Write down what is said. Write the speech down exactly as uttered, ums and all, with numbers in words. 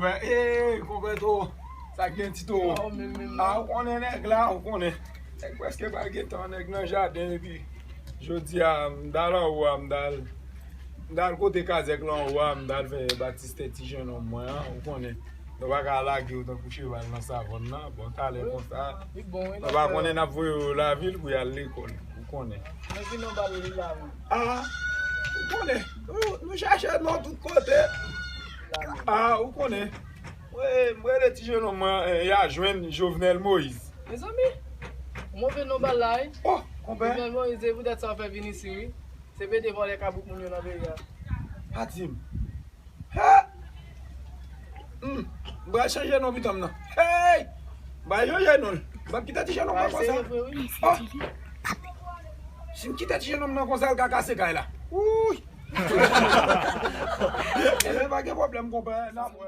Ey, konpè Toro, sa k gen Ti Toro? A, ou konnen nèg la, ou konnen. Nèg prèske pa gen tan, nèg nan jaden, epi jodi a, m t al anwo a, m t al, m t al kote kazèk la anwo a, m t al fè batistè ti jennonm mwen an, ou konnen. Nou pa ka lage yo tankou cheval nan savann nan, bon, talè konsa. Nou pa konnen n ap voye yo lavil pou y al lekòl, ou konnen. A, ou konnen, nou, nou chache non tout kote. A, ou konnen. Mwen, mwen rele ti jennonm mwen, eh, y a jwenn Jovenel Moïse. Mezanmi, move non ba la, wi. Oh, konpè. Jovenel Moïse, se poutèt sa w fè vin isi, wi. Se pete vòlè kabrit moun yo nan peyi a. Pa di m. Ha! Hmm, m pral chanje non pitit mwen nan. Hey! M pral chanje non l. M p ap kite ti jennonm nan konsa. Oh! Si m kite ti jennonm nan konsa, l ka kase kay la. Wouy! Ebyen, pa gen pwoblèm, konpè. N ap wè.